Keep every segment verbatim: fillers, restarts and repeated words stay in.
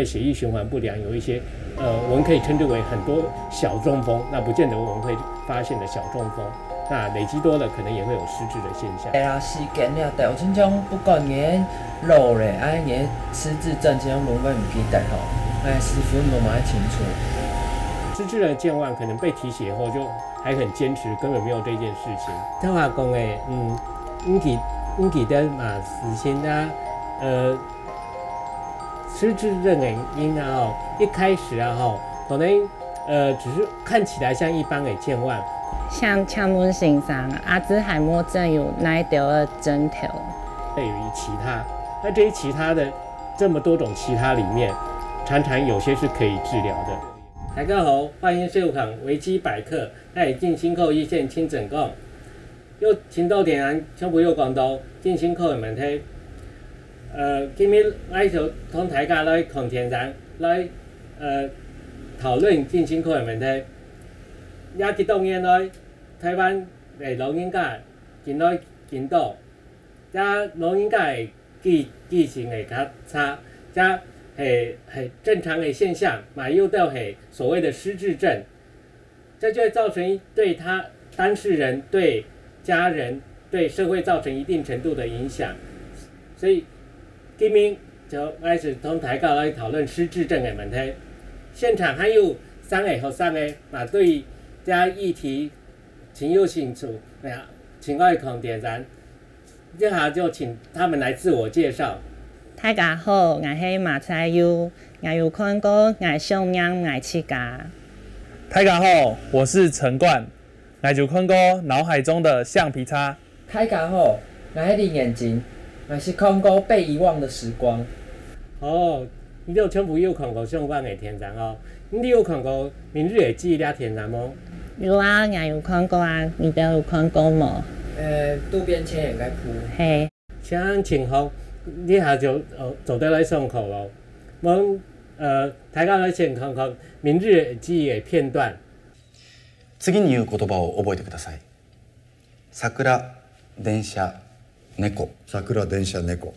血液循环不良，有一些呃，我们可以称之为很多小中风，那不见得我们会发现的小中风，那累积多了，可能也会有失智的现象。係啦，時間了，但有陣種不管你老咧，哎，你失智症這種攏會毋記得吼，哎，十分無麼清楚。失智的健忘可能被提醒以后，就还很坚持，根本没有这件事情。听话讲诶，嗯，你记你记得嘛？事情啊，呃，失智症的人啊，吼，一开始啊，吼，可能呃，只是看起来像一般的健忘。想请问先生，阿兹海默症有哪一条的症头？对于其他，那这些其他的这么多种其他里面，常常有些是可以治疗的。大家好，欢迎收看维基百科，我是进行口一线听诊讲。有听到点人全部有讲到进行口的问题。呃，今日来就同大家来看天然来呃讨论进行口的问题。也几多年来，台湾的老人家进来进到，这老人家的记记性会较差，这系系正常的现象，嘛又到系所谓的失智症。这就会造成对他当事人、对家人、对社会造成一定程度的影响。所以今天就开始同大家来讨论失智症的问题。现场还有三个学生的嘛，对这议题情有兴趣，哎呀，请外看点赞。这下就请他们来自我介绍。大家好，我是马彩友，我有看过，我想念我自家。大家好，我是陈冠，我有看过《脑海中的橡皮擦》。大家好，我是李眼睛，我是看过《被遗忘的时光》。哦，你有全部有看过相关的天然哦？你有看过《明日的记忆》这天然吗？有啊，我有看过啊，你都有看过无？呃，渡边谦演该部。嘿。请请好，你下就呃做得来上课咯。我们呃，大家来先看看《明日的记忆》的片段。次に言う言葉を覚えてください。桜、電車、猫。桜、電車、猫。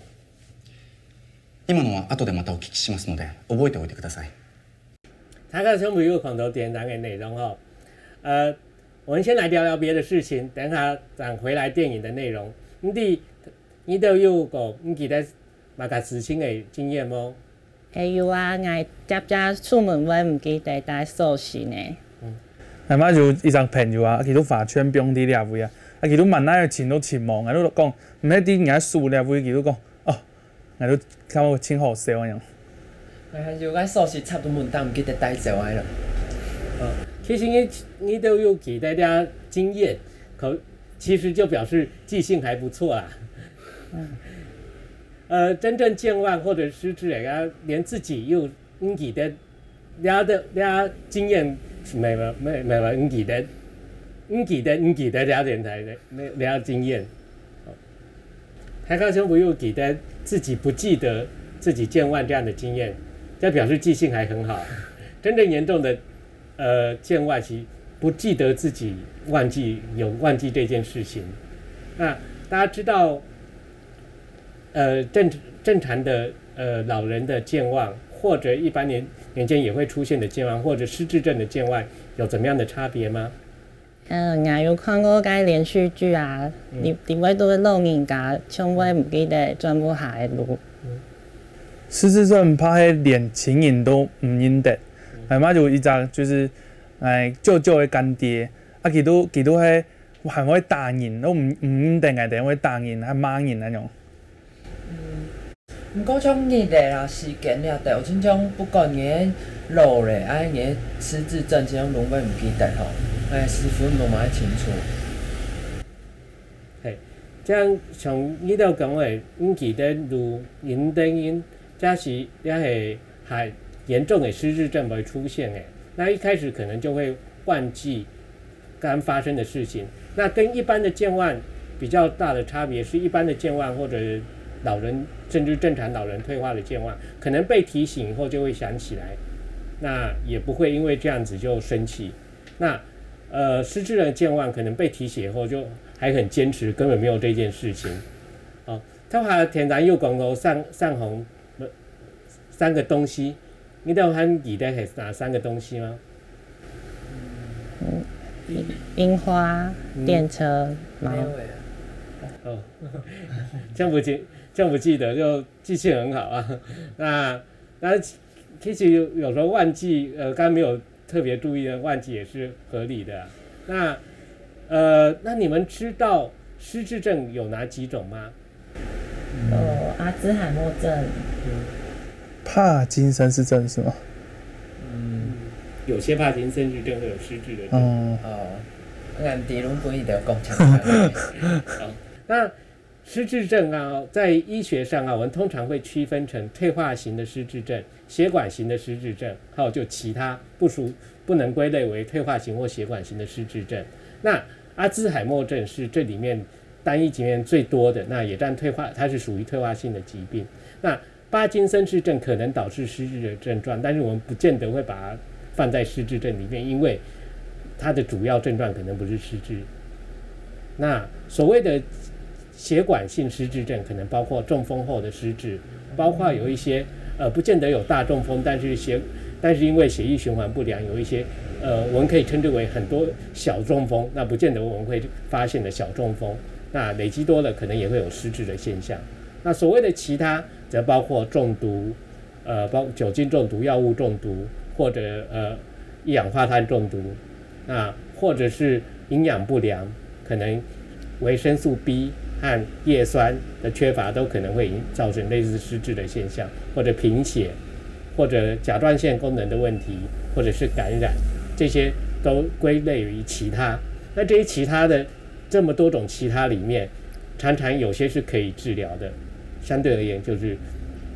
今のは後でまたお聞きしますので、覚えておいてください。大家全部有看到电影的内容哦。呃，我们先来聊聊别的事情，等下再回来电影的内容。你对你都有个你记得马卡斯星的经验吗？会有啊，我常常出门会毋记得带锁匙呢。阿妈就一张朋友啊，佢都发全放在这位啊，啊佢都蛮难寻都寻无，啊都讲，毋系知人家输这位，佢都讲，哦，啊都感觉真好笑啊样。哎，有个锁匙插到门当，毋记得带走啊了。其实你你都有记得这经验，可其实就表示记性还不错啦。呃，真正健忘或者失智的，他连自己又唔记得，他的他经验没有没有没有唔记得，唔记得唔记得他连台的没有他经验。他刚刚不又记得自己不记得自己健忘这样的经验，这表示记性还很好。真正严重的呃健忘，其实不记得自己忘记有忘记这件事情。那大家知道，呃正正常的呃老人的健忘，或者一般年年间也会出现的健忘，或者失智症的健忘，有怎么样的差别吗？嗯，我有看过个连续剧啊，你你会对老人家从会毋记得转屋下个路。事实上，怕系连亲人都毋认得，阿妈就一只就是哎舅舅个干爹，啊佢都佢都系还会打人，都毋毋认得，还会打人，还骂人那种。毋过像日历啦、时间了，都有种种不管你老咧，啊你失智症这种拢会毋记得吼，哎，十分无蛮清楚。嘿，这样像你都讲话，毋记得路，因等因，这是也系很严重的失智症会出现诶。那一开始可能就会忘记刚发生的事情。那跟一般的健忘比较大的差别是，一般的健忘或者老人甚至正常老人退化的健忘，可能被提醒以后就会想起来，那也不会因为这样子就生气。那呃，失智的健忘可能被提醒以后就还很坚持，根本没有这件事情。哦，他还天然又讲到上上红三个东西，你都還記得係哪三個東西嗎？櫻花、電車、貓。哦，这样不记这样不记得就记性很好啊。那那其实有有时候忘记，呃，刚刚没有特别注意的，忘记也是合理的啊。那呃，那你们知道失智症有哪几种吗？有阿兹海默症，帕金森氏症是吗？嗯，有些帕金森氏症会有失智的症。嗯，哦，俺弟龙哥一定要讲讲。那失智症啊，在医学上啊，我们通常会区分成退化型的失智症、血管型的失智症，还有就其他不属不能归类为退化型或血管型的失智症。那阿兹海默症是这里面单一疾病最多的，那也占退化，它是属于退化性的疾病。那帕金森氏症可能导致失智的症状，但是我们不见得会把它放在失智症里面，因为它的主要症状可能不是失智。那所谓的血管性失智症，可能包括中风后的失智，包括有一些呃不见得有大中风，但是血但是因为血液循环不良，有一些呃我们可以称之为很多小中风，那不见得我们会发现的小中风，那累积多了可能也会有失智的现象。那所谓的其他，则包括中毒，呃，包酒精中毒、药物中毒，或者呃一氧化碳中毒，那或者是营养不良，可能维生素 B 和叶酸的缺乏都可能会引造成类似失智的现象，或者贫血，或者甲状腺功能的问题，或者是感染，这些都归类于其他。那这些其他的这么多种其他里面，常常有些是可以治疗的，相对而言就是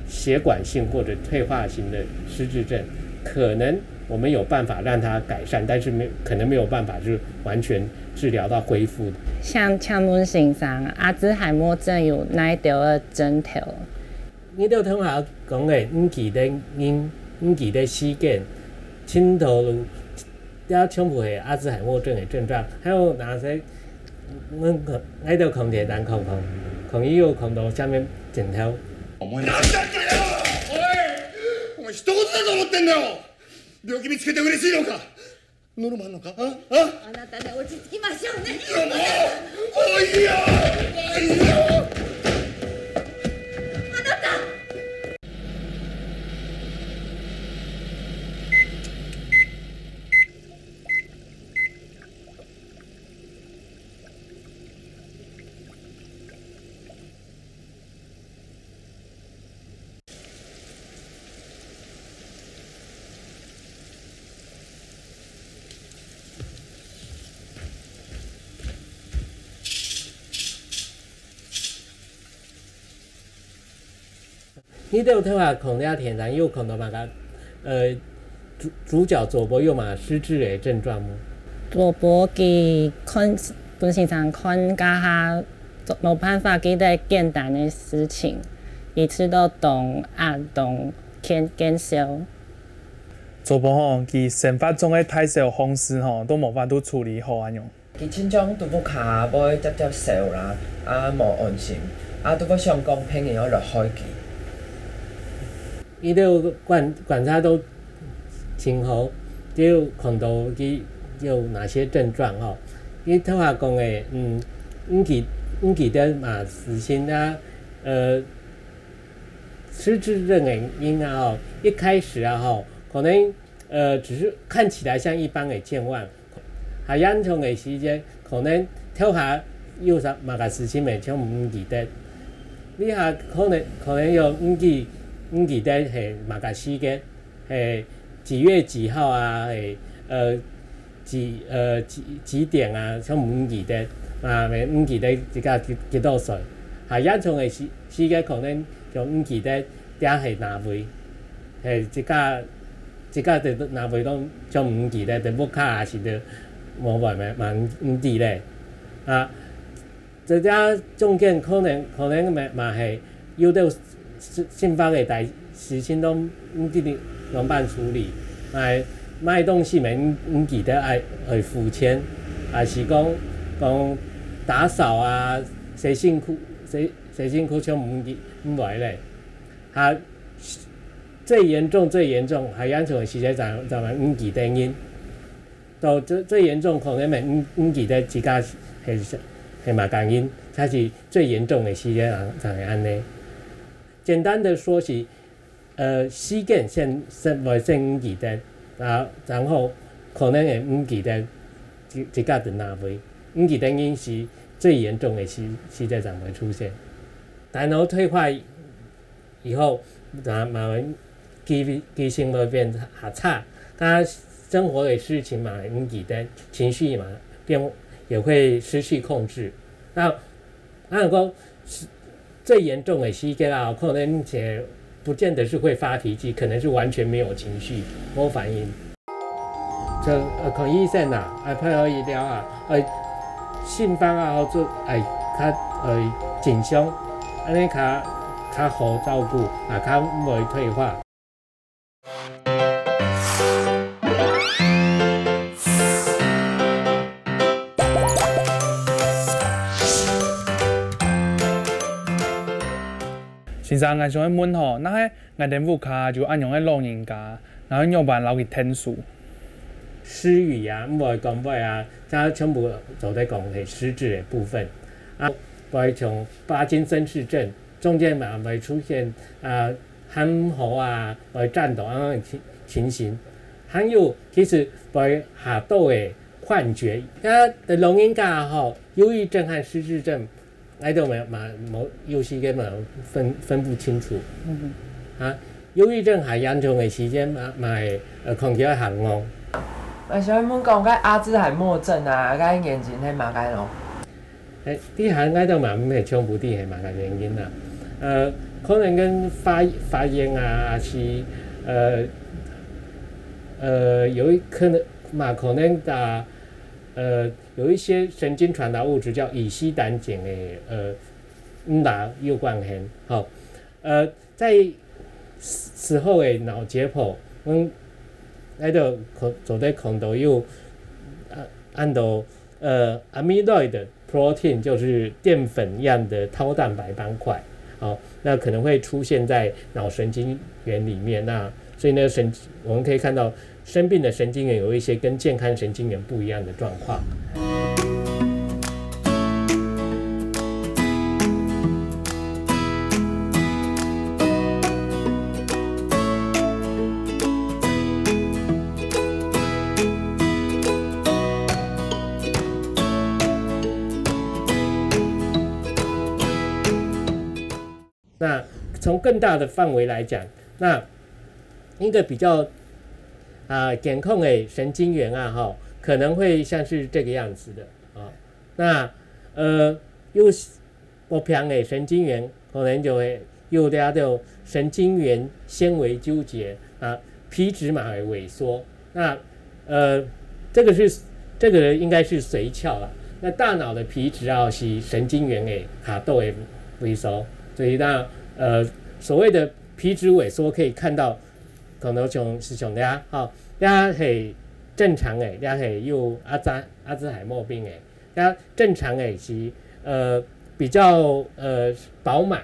血管性或者退化型的失智症，可能我们有办法让它改善，但是没可能没有办法就是完全治疗到恢复。想请问先生，阿兹海默症有哪一个症头？你都听下讲个，你记得人，你记得时间，程度，这全部系阿兹海默症的症状，还有哪些？我我都看一下，看看，看伊有看到下面症头。お前なんだってよ。おい、お前一言だと思ってんだよ。病気見つけて嬉しいのか？ノルマあんのか？あ？あ？あなたね、落ち着きましょうね。いやもう、おいよ、おいよ。あなた。你都听下看了天然，有看到嘛个？呃，主主角左伯有嘛失智的症状吗？左伯佢看本先生看家下，冇办法记得简单的事情，一直都当啊当见见笑。左伯吼，佢生活中个大小方式吼，都无法度处理好安样。佢亲像肚腹卡会接接烧啦，啊无安心，啊都会想讲别人要来害佢。你都观观察到情况，就看到佢有哪些症状吼？你头下讲的，嗯，你记你记得嘛？事情啊，呃，失智症的人啊吼，一开始啊吼，可能呃只是看起来像一般的健忘， 下严重个时节，可能头下有啥么个事情，全毋记得。你下可能可能有毋记毋记得系么个时间，系几月几号啊，系呃几呃几几点啊，全毋记得啊，毋记得自家几几多岁。下严重个时时间，可能就毋记得，这系哪位，系自家。 自家在哪位都就毋记得，在屋下也是在外面嘛毋知咧。啊，在这中间可能可能嘛嘛系有兜生活个大事情都毋知仰般处理，买买东西嘛毋毋记得爱爱付钱，还是讲讲打扫啊，洗身躯洗洗身躯就毋记毋会咧。啊，最嚴重、最嚴重，還嚴重个時節，咱、咱毋記得人。到最、最嚴重，可能毋、毋記得自家係、係麼个人，這係最嚴重个時節，正、正會恁呢。簡單的說是，呃，時間先、先會先毋記得，啊，然後可能會毋記得自、自家在哪位，毋記得人是最嚴重个時、時節正會出現。大腦退化以後，那麼記、記性會變較差，他生活的事情嘛，毋記得，情緒嘛，變、也會失去控制。那、那講最嚴重的時節啊，可能也不見得是會發脾氣，可能是完全沒有情緒、無反應。像，呃，看醫生啊，啊，配合醫療啊，呃，心臟啊，或者，哎，較，呃，正常，恁呢較、較好照顧，啊，較毋會退化。先生，𠊎想愛問吼，若係𠊎兜屋下就恁樣个老人家，然後仰般摎佢𢯭手？失語啊，毋會講話啊，這全部做得講係失智的部分。啊，會像帕金森氏症，中間嘛會出現，啊，喊毋好啊，會顫抖恁樣的情、情形。還有，其實會嚇到的幻覺。啊，老人家吼，憂鬱症和失智症𠊎兜嘛、嘛、無，有時間嘛分、分不清楚。嗯。啊，憂鬱症較嚴重个時間嘛、嘛會，呃，看起來較戇。𠊎想問講，該阿茲海默症啊，該原因係麼个咯？欸，這下𠊎兜嘛毋係全部知係麼个原因啦。呃，可能跟發、發炎啊，還是，呃，呃，有一可能嘛，可能啊，呃，有一些神經傳導物質叫乙醯膽鹼的，呃，嗯啦，有關係。好，呃，在死、死後的腦解剖，嗯，𠊎兜看、做得看到有，呃，安到，呃，amyloid protein，就是澱粉样的tau蛋白斑块。好，那可能會出現在腦神經元裡面。那所以呢，神、我們可以看到生病的神經元有一些跟健康神經元不一樣的狀況。那從更大的範圍來講，那一個比較，啊，健康的神經元啊，吼，可能會像是這個樣子的啊。那，呃，有毛病的神經元可能就會有這種神經元纖維糾結啊，皮質嘛會萎縮。那，呃，這個是、這個應該是髓鞘啦。那大腦的皮質啊，是神經元的較多的萎縮，所以那，呃，所謂的皮質萎縮可以看到，可能像是像這樣，吼，這係正常的，這係有阿茲、阿茲海默病的。 該正常的是，呃，比較，呃，飽滿，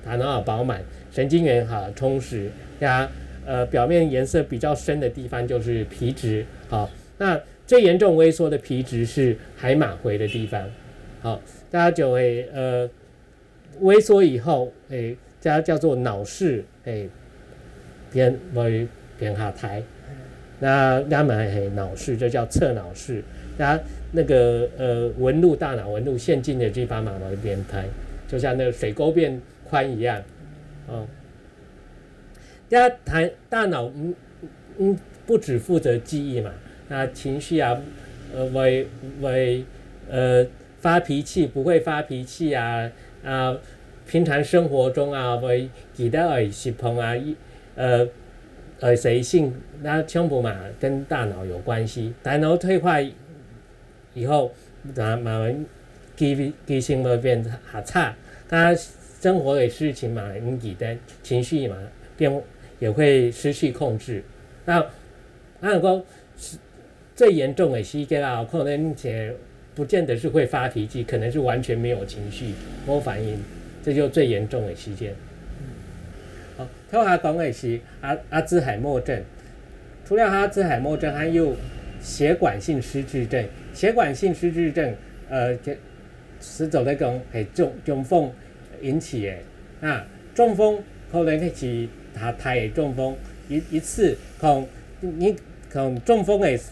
頭腦飽滿，神經元哈充實，該，呃，表面顏色比較深的地方就是皮質，好，那最嚴重萎縮的皮質是海馬迴的地方，好，大家就會，呃，萎縮以後，欸，這叫做腦室，欸，變，會變較大。那，那麼係腦室，就叫側腦室。那，那個，呃，紋路，大腦紋路線進的地方嘛，會變大，就像那個水溝變寬一樣。哦，那大，大腦，嗯，嗯，不只負責記憶嘛，那情緒啊，呃，會，會，呃，發脾氣，不會發脾氣啊，啊，平常生活中啊，會記得愛食飯啊，一，呃，愛洗身，那全部嘛跟大腦有關係。大腦退化以後，那麼記、記性會變較差，他生活的事情嘛，毋記得，情緒嘛，變、也會失去控制。那，那講最嚴重的時間啊，可能也不見得是會發脾氣，可能是完全沒有情緒、沒有反應，這就最嚴重的時間。頭下講个係阿阿茲海默症，除了阿茲海默症，還有血管性失智症。血管性失智症，呃，實在來講係中中風引起个。啊，中風可能係大大个中風，一一次可能你可能中風个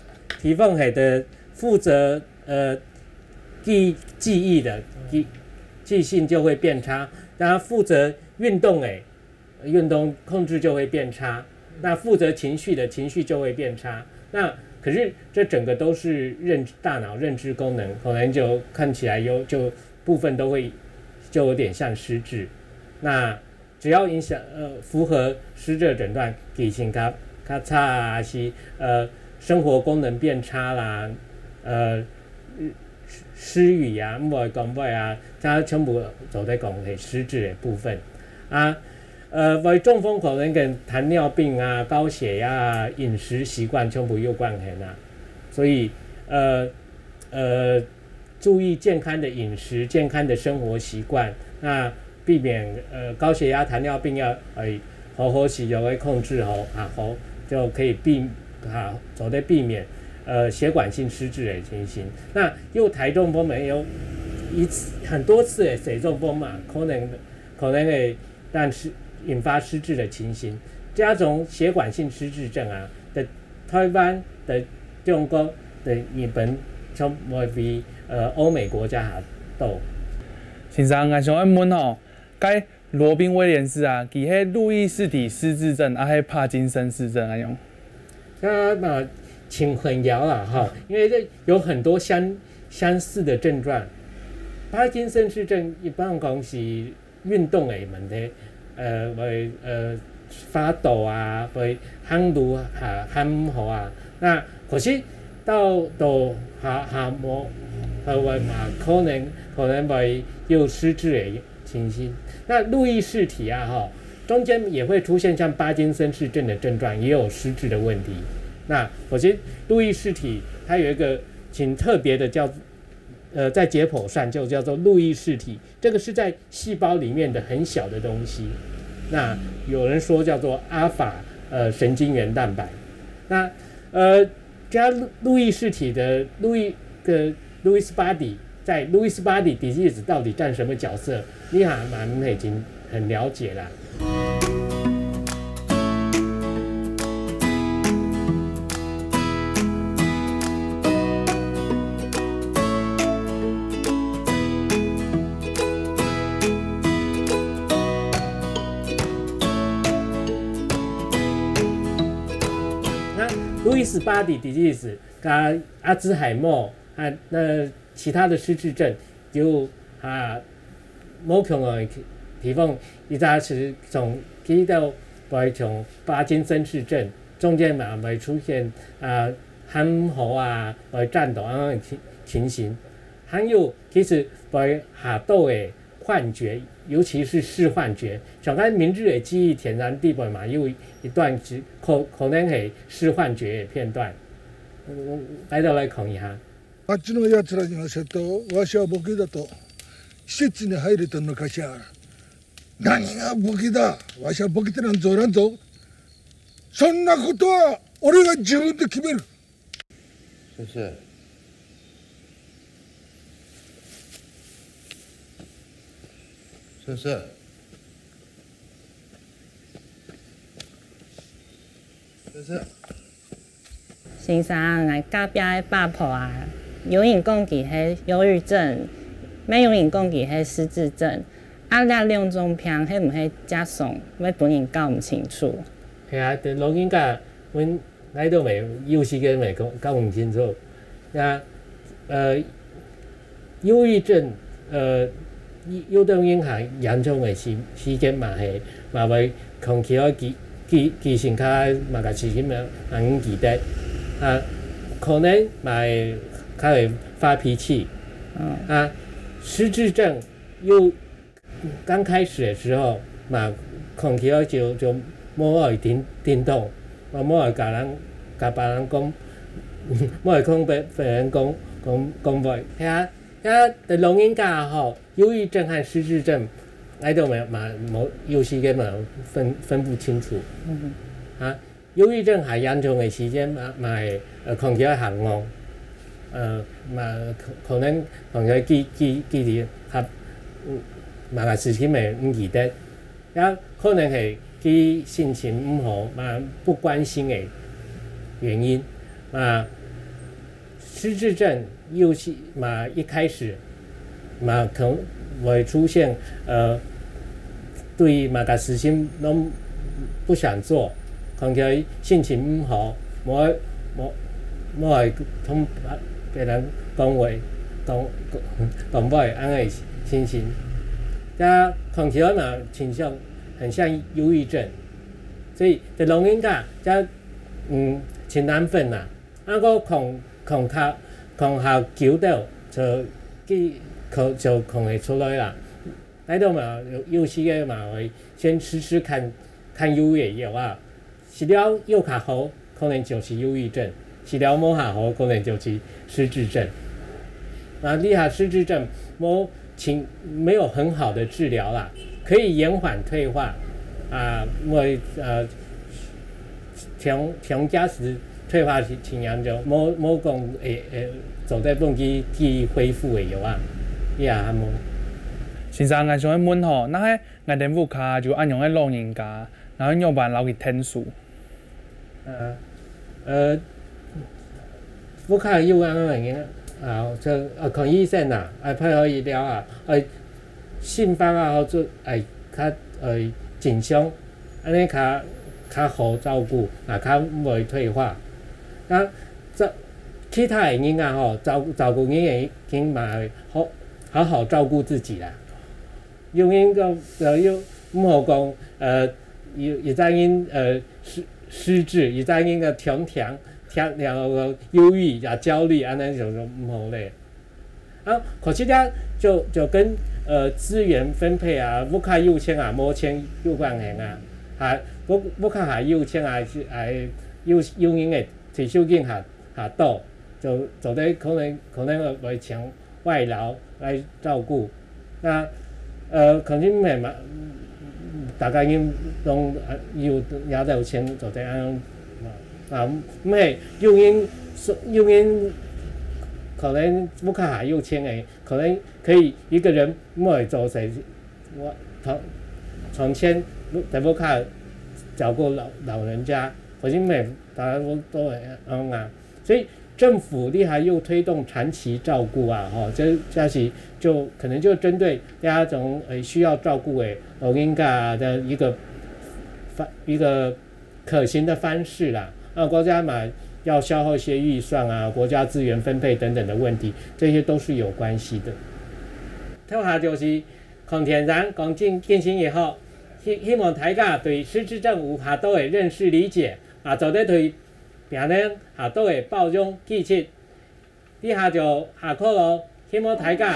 地方係个負責呃記記憶的記記性就會變差，那負責運動个運動控制就會變差，那負責情緒的情緒就會變差。那可是這整個都是認大腦認知功能，可能就看起來有就部分都會就有點像失智。那只要影響呃符合失智的診斷，記性較較差啊，是呃生活功能變差啦，呃失語啊，毋會講話啊，這全部做得講係失智的部分啊。呃，會中風可能跟糖尿病啊、高血壓啊、飲食習慣全部有關係啦。所以，呃呃，注意健康的飲食、健康的生活習慣，那避免呃高血压、糖尿病要呃好好食藥个控制吼，啊好就可以避啊，做得避免呃血管性失智的情形。那又台中风嘛，有一次很多次的水中风嘛，可能可能会让失引发失智的情形。这种血管性失智症啊，在台湾、在中国、在日本，从外围呃欧美国家还多。先生，我想要问吼，该罗宾威廉斯啊，佢系路易氏体失智症，啊系帕金森氏症安样？那那请混淆了哈，因为这有很多相相似的症状。帕金森氏症一般讲是运动的问题，呃，会呃发抖啊，会行路啊行毋好啊。那可是到到下下末，呃，会嘛可能可能会有失智的情形。那路易氏体啊，哈，中间也会出现像帕金森氏症的症状，也有失智的问题。那可是路易氏体它有一个挺特别的叫，呃，在解剖上就叫做路易氏体，这个是在细胞里面的很小的东西。那有人说叫做阿法呃神经元蛋白。那呃，加路易氏体的路易的 Lewy body，在 Lewy body disease 到底占什么角色？你还蛮已经很了解啦。那 Lewy body disease 跟阿兹海默和那其他的失智症有啊无共个地方，一直是从提到会从帕金森氏症中间嘛会出现啊行好啊，会颤抖啊情情形，还有其实会下到个幻觉，尤其是视幻觉，像咱明日的记忆天然地板嘛，有一段时可可能系视幻觉的片段，我我来到来看一下。 あっちの奴らに言わせると、わしはボケだと、施設に入れと昔は、何がボケだ、わしはボケてなんぞおらんぞ。そんなことは俺が自分で決める。先生。先生。先生。 先生，𠊎隔壁个伯婆啊，有人講佢係憂鬱症，乜有人講佢係失智症。啊，這兩種病係毋係正常，會分人搞毋清楚？係啊，老人家，阮來到未有時間未講搞毋清楚。啊，呃，憂鬱症，呃，有有當然較嚴重个時時間嘛係嘛會控制到記記記性較嘛个事情嘛嘛毋記得，啊，可能嘛會較會發脾氣，啊，失智症又刚开始的时候嘛控制到就就無愛停停動，嘛無愛甲人甲別人講，無愛講別別人講講講話，係啊。 啊，老人家吼，忧郁症和失智症，該種嘛嘛無有時間嘛分分不清楚。嗯啊，憂鬱症較嚴重个時間嘛嘛會呃，可能會行戇，呃，嘛可可能可能會記記記憶較嘛个事情會毋記得，也可能係佢心情毋好嘛，不關心个原因嘛。失智症又是嘛一開始嘛可能會出現呃，對麼个事情都不想做，可能心情毋好，無無無愛同別人講話，講講講話恁个情形，這看起來嘛，傾向很像憂鬱症，所以這老人家這嗯，真難分啊。啊，个看看較看較久了，就佢可就看會出來啦。該種嘛，有有時个嘛，會先試試看，看有个藥啊，食了有較好，可能就是憂鬱症；食了無較好，可能就是失智症。那這下失智症無請沒有很好的治療啦，可以延緩退化啊，會呃強強加時退化情形就無無講會會做得分佢佢恢復个藥啊，也還無。先生，𠊎想要問吼，那係𠊎等屋下就恁樣个老人家，然後仰般摎佢𢯭手？呃呃，屋下有恁樣个人啊，就呃看醫生啊，啊配合醫療啊，呃，心房啊，或者哎，較呃緊張，恁呢較較好照顧，啊較毋會退化。啊照其他个人啊吼，照照顧人个人嘛好好好照顧自己啦。有人个呃又毋好講呃有有隻人呃失失智，有隻人个強強強了憂鬱啊焦慮，安尼就就毋好咧。啊，可是咧就就跟呃资源分配啊，屋下有錢啊，無錢有關係啊，哈，屋屋下還有錢啊，是還有有人个退休金還還多，就做得可能可能會請外勞來照顧。那呃，肯定毋係嘛，大家人攏有也有錢做得安啊，毋係有人有人可能屋下還有錢个，可能可以一個人毋會做事，我從從前在屋下照顧老老人家，可是毋係大家都都會安啊，所以。政府這下又推動長期照顧啊，吼，這這是就可能就針對這種呃需要照顧的老人家的一個方一個可行的方式啦。啊，國家嘛要消耗一些預算啊，國家資源分配等等的問題，這些都是有關係的。頭下就是康先生講盡盡心也好，希希望大家對失智症有較多的認識理解，啊，做得對 別人下都會包容支持。這下就下課咯，希望大家